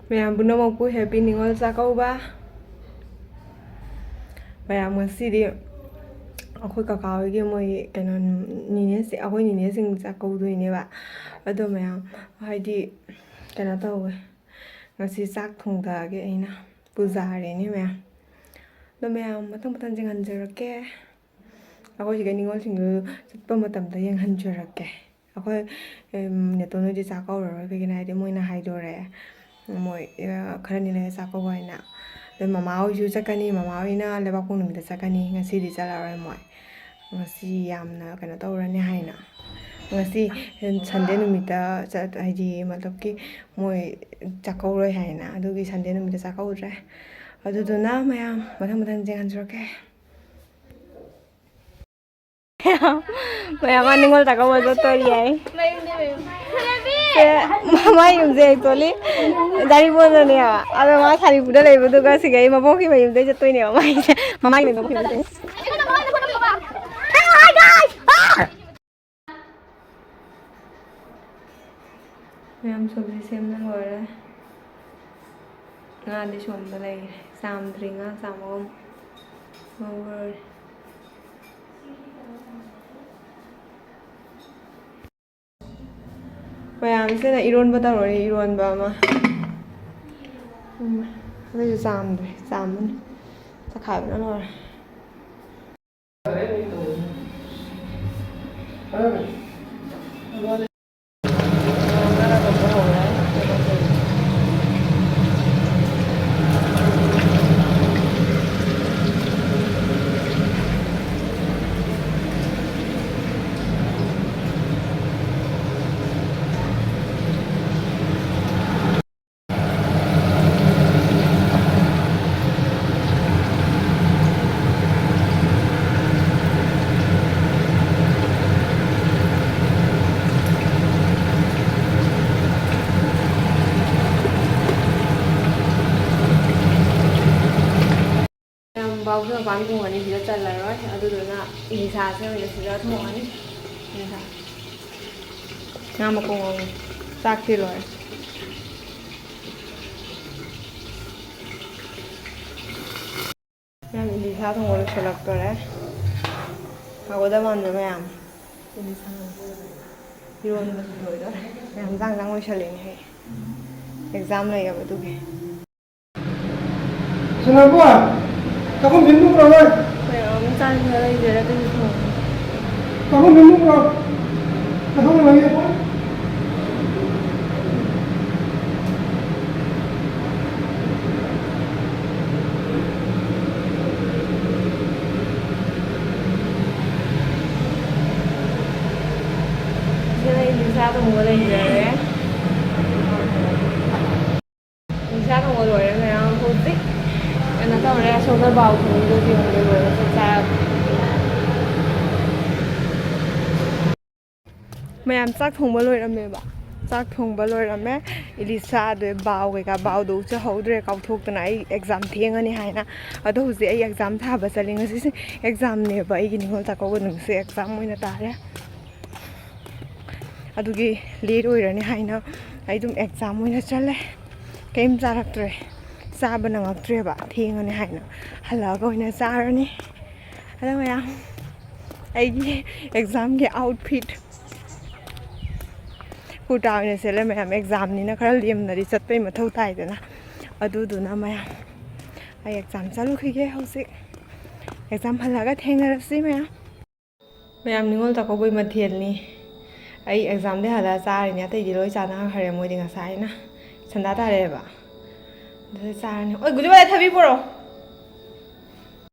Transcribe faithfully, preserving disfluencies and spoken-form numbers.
ꯃꯌꯥꯝ ꯄꯨꯝꯅꯃꯛꯄꯨ Happy ꯅꯤꯉꯣꯜ ꯆꯥꯛꯀꯧꯕ꯫ ꯃꯌꯥꯝ, ꯉꯁꯤꯗꯤ ꯑꯩꯈꯣꯏ ꯀꯀꯥ ꯍꯣꯏꯒꯤ ꯃꯣꯏ ꯀꯩꯅꯣ, ꯅꯤꯅꯦꯁꯤ-, ꯑꯩꯈꯣꯏ ꯅꯤꯅꯦꯁꯤꯡ ꯆꯥꯛꯀꯧꯗꯣꯏꯅꯦꯕ꯫ ꯑꯗꯣ ꯃꯌꯥꯝ, ꯍꯥꯏꯗꯤ, ꯀꯩꯅꯣ ꯇꯧꯋꯦ, ꯉꯁꯤ ꯆꯥꯛ ꯊꯣꯡꯗꯒꯦ ꯑꯩꯅ, ꯄꯨꯖꯥꯔꯤꯅꯤ ꯃꯌꯥꯝ꯫ ꯑꯗꯣ ꯃꯌꯥꯝ, ꯃꯊꯪ ꯃꯊꯪ ꯌꯦꯡꯍꯟꯖꯔꯛꯀꯦ꯫ ꯑꯩꯈꯣꯏ ꯁꯤꯒ ꯅꯤꯉꯣꯜꯁꯤꯡꯗꯨ ꯆꯠꯄ ꯃꯇꯝꯗ ꯌꯦꯡꯍꯟꯖꯔꯛꯀꯦ꯫ ꯑꯩꯈꯣꯏ, ꯎꯝ, ꯅꯦꯇꯣꯟ ꯍꯣꯏꯗꯤ ꯆꯥꯛ ꯀꯧꯔꯔꯣꯏ, ꯀꯩꯒꯤꯅꯣ ꯍꯥꯏꯗꯤ ꯃꯣꯏꯅ ꯍꯥꯏꯗꯣꯔꯦ, ꯃꯣꯏ, ꯑ, ꯈꯔꯅꯤ ꯂꯩꯔ ꯆꯥꯛ ꯀꯧꯕ ꯍꯥꯏꯅ꯫ ꯑꯗꯩ ꯃꯃꯥ ꯍꯣꯏꯁꯨ ꯆꯠꯀꯅꯤ, ꯃꯃꯥ ꯍꯣꯏꯅ ꯂꯩꯕꯥꯛꯄꯣꯛ ꯅꯨꯃꯤꯠꯇ ꯆꯠꯀꯅꯤ, ꯉꯁꯤꯗꯤ ꯆꯠꯂꯔꯣꯏ ꯃꯣꯏ꯫ ꯉꯁꯤ ꯌꯥꯝꯅ ꯀꯩꯅꯣ ꯇꯧꯔꯅꯤ ꯍꯥꯏꯅ꯫ ꯉꯁꯤ ꯁꯟꯗꯦ ꯅꯨꯃꯤꯠꯇ ꯆꯠ-, ꯍꯥꯏꯗꯤ ꯃꯇꯂꯕꯀꯤ ꯃꯣꯏ ꯆꯥꯛꯀꯧꯔꯣꯏ ꯍꯥꯏꯅ, ꯑꯗꯨꯒꯤ ꯁꯟꯗꯦ ꯅꯨꯃꯤꯠꯇ ꯆꯥꯛꯀꯧꯗ꯭ꯔꯦ꯫ ꯑꯗꯨꯗꯨꯅ ꯃꯌꯥꯝ ꯃꯊꯪ ꯃꯊꯪ ꯌꯦꯡꯍꯟꯖꯔꯛꯀꯦ꯫ ꯃꯌꯥꯝ ꯃꯥ ꯅꯤꯉꯣꯜ ꯆꯥꯛꯀꯧꯕ ꯆꯠꯇꯣꯔꯤ ꯍꯥꯏ꯫ ꯁꯦ, ꯃꯃꯥꯏ ꯌꯨꯝꯁꯦ actually ꯗꯥꯏꯔꯤꯄꯣꯛꯅꯅꯦꯕ꯫ ꯑꯗꯣ ꯃꯥ ꯁꯥꯔꯤꯄꯨꯔꯗ ꯂꯩꯕꯗꯨꯒ ꯁꯤꯒ ꯑꯩ ꯃꯕꯣꯛꯀꯤ ꯃꯌꯨꯝꯗꯩ ꯆꯠꯇꯣꯏꯅꯦꯕ ꯃꯥꯏꯁꯦ꯫ ꯃꯃꯥꯏꯒꯤ ꯃꯕꯣꯛꯀꯤ ꯃꯌꯨꯝꯗꯩ꯫ ꯃꯌꯥꯝ ꯁꯧꯒ꯭ꯔꯤ ꯁꯦꯝꯅ ꯂꯣꯏꯔꯦ꯫ ꯉꯥꯗꯤ ꯁꯣꯝꯗ ꯂꯩꯔꯦ꯫ ꯆꯥꯝꯗ꯭ꯔꯤ, ꯉꯥ ꯆꯥꯝꯃꯒ ꯉꯧꯔꯣꯏ꯫ ꯃꯌꯥꯝꯁꯤꯅ ꯏꯔꯣꯟꯕ ꯇꯧꯔꯅꯤ, ꯏꯔꯣꯟꯕ ꯑꯃ꯫ ꯎꯝ, ꯑꯗꯨꯁꯨ ꯆꯥꯝꯗ꯭ꯔꯤ, ꯆꯥꯝꯃꯅꯤ꯫ ꯆꯈꯥꯏꯕꯅ ꯂꯣꯏꯔꯦ꯫ ꯌꯥꯝ ꯕꯥꯎꯁꯨ ꯃꯄꯥꯟ ꯊꯣꯡꯉꯅꯤ, ꯁꯤꯗ ꯆꯜꯂꯔꯣꯏ꯫ ꯑꯗꯨꯗꯨꯅ ꯏꯂꯤꯁꯥꯁꯦ ꯑꯣꯏꯅ ꯁꯤꯗ ꯊꯣꯡꯉꯅꯤ꯫ ꯏꯂꯤꯁꯥ꯫ ꯉꯥ ꯃꯈꯣꯡ ꯑꯍꯨꯝ꯫ ꯆꯥꯛꯇꯤ ꯂꯣꯏꯔꯦ꯫ ꯃꯌꯥꯝ, ꯏꯂꯤꯁꯥ ꯊꯣꯡꯕ ꯂꯣꯏꯁꯤꯜꯂꯛꯇꯣꯔꯦ꯫ ꯍꯥꯎꯒꯗꯕ ꯃꯥꯟꯕ꯭ꯔꯥ ꯃꯌꯥꯝ? ꯏꯂꯤꯁꯥ ꯏꯔꯣꯟꯕꯁꯨ ꯂꯣꯏꯗꯣꯔꯦ꯫ ꯃꯌꯥꯝ, ꯆꯥꯡ ꯆꯥꯡ ꯂꯣꯏꯁꯤꯜꯂꯤꯅꯦ ꯑꯩ꯫ ꯑꯦꯛꯖꯥꯝ ꯂꯩꯌꯦꯕ ꯑꯗꯨꯒꯤ꯫ ꯁꯅꯥꯄꯣ, ꯆꯥꯛꯈꯨꯝ ꯐꯦꯡꯕ ꯄꯨꯔꯛꯑꯣ꯫ ꯃꯌꯥꯝ, ꯆꯥꯛ ꯈꯔ ꯂꯩꯖꯔꯦ ꯑꯗꯨꯒꯤ ꯊꯣꯡꯉꯤ꯫ ꯆꯥꯛꯈꯨꯝ ꯐꯦꯡꯕ ꯄꯨꯔꯛꯑꯣ꯫ ꯆꯥꯛꯈꯨꯝ ꯂꯩꯌꯦ꯫ ꯁꯤꯗ ꯑꯩ ꯏꯂꯤꯁꯥ ꯊꯣꯡꯕ ꯂꯩꯖꯔꯦ꯫ ꯏꯂꯤꯁꯥ ꯊꯣꯡꯕ ꯂꯣꯏꯔꯦ ꯃꯌꯥꯝ꯫ ꯍꯧꯖꯤꯛ ꯀꯩꯅꯣ ꯇꯧꯔꯦ, ꯑꯁꯣꯝꯗ ꯕꯥꯎ ꯊꯣꯡꯉꯤꯗꯣ ꯌꯦꯡꯉꯒ ꯂꯣꯏꯔꯦ꯫ ꯆꯥꯛ ꯆꯥꯔꯒ꯫ ꯃꯌꯥꯝ, ꯆꯥꯛ ꯊꯣꯡꯕ ꯂꯣꯏꯔꯝꯃꯦꯕ꯫ ꯆꯥꯛ ꯊꯣꯡꯕ ꯂꯣꯏꯔꯝꯃꯦ꯫ ꯏꯂꯤꯁꯥꯗꯣ ꯕꯥꯎ ꯀꯩꯀꯥ, ꯕꯥꯎꯗꯣ ꯎꯠꯆꯍꯧꯗ꯭ꯔꯦ, ꯀꯥꯎꯊꯣꯛꯇꯅ꯫ ꯑꯩ ꯑꯦꯛꯖꯥꯝ ꯊꯦꯡꯉꯅꯤ ꯍꯥꯏꯅ꯫ ꯑꯗꯣ ꯍꯧꯖꯤꯛ ꯑꯩ ꯑꯦꯛꯖꯥꯝ ꯊꯥꯕ ꯆꯠꯂꯤ꯫ ꯉꯁꯤꯁꯦ ꯑꯦꯛꯖꯥꯝꯅꯦꯕ, ꯑꯩꯒꯤ ꯅꯤꯉꯣꯜ ꯆꯥꯛꯀꯧꯕ ꯅꯨꯃꯤꯠꯁꯦ ꯑꯦꯛꯖꯥꯝ ꯑꯣꯏꯅ ꯇꯥꯔꯦ꯫ ꯑꯗꯨꯒꯤ ꯂꯦꯠ ꯑꯣꯏꯔꯅꯤ ꯍꯥꯏꯅ ꯑꯩ ꯑꯗꯨꯝ ꯑꯦꯛꯖꯥꯝ ꯑꯣꯏꯅ ꯆꯠꯂꯦ꯫ ꯀꯩꯝ ꯆꯥꯔꯛꯇ꯭ꯔꯦ꯫ ꯆꯥꯕ ꯅꯪꯉꯛꯇ꯭ꯔꯦꯕ, ꯊꯦꯡꯉꯅꯤ ꯍꯥꯏꯅ꯫ ꯍꯜꯂꯛꯑꯒ ꯑꯣꯏꯅ ꯆꯥꯔꯅꯤ꯫ ꯑꯗꯣ ꯃꯌꯥꯝ, ꯑꯩꯒꯤ ꯑꯦꯛꯖꯥꯝꯒꯤ ꯑꯥꯎꯠꯐꯤꯠ, ꯀꯨꯔꯇꯥ ꯑꯣꯏꯅ ꯁꯦꯠꯂꯦ ꯃꯌꯥꯝ꯫ ꯑꯦꯛꯖꯥꯝꯅꯤꯅ ꯈꯔ ꯂꯦꯝꯅꯗꯤ ꯆꯠꯄꯩ ꯃꯊꯧ ꯇꯥꯏꯗꯅ꯫ ꯑꯗꯨꯗꯨꯅ ꯃꯌꯥꯝ, ꯑꯩ ꯑꯦꯛꯖꯥꯝ ꯆꯠꯂꯨꯈꯤꯒꯦ ꯍꯧꯖꯤꯛ꯫ ꯑꯦꯛꯖꯥꯝ ꯍꯜꯂꯛꯑꯒ ꯊꯦꯡꯅꯔꯁꯤ ꯃꯌꯥꯝ꯫ ꯃꯌꯥꯝ, ꯅꯤꯉꯣꯜ ꯆꯥꯛꯀꯧꯕꯩ ꯃꯊꯦꯜꯅꯤ꯫ ꯑꯩ ꯑꯦꯛꯖꯥꯝꯗꯩ ꯍꯜꯂꯛꯑ ꯆꯥꯔꯤꯅꯦ꯫ ꯑꯇꯩꯗꯤ ꯂꯣꯏ ꯆꯥꯅꯈ꯭ꯔꯦ, ꯃꯣꯏꯗꯤ ꯉꯁꯥꯏꯅ꯫ ꯁꯟꯗꯥ ꯇꯥꯔꯛꯑꯦꯕ꯫ ꯑꯗꯨꯗ ꯆꯥꯔꯅꯤ꯫ ꯑꯣꯏ, ꯒꯨꯂꯤ ꯕꯣꯂꯥ ꯊꯥꯕꯤ ꯄꯨꯔꯛꯑꯣ꯫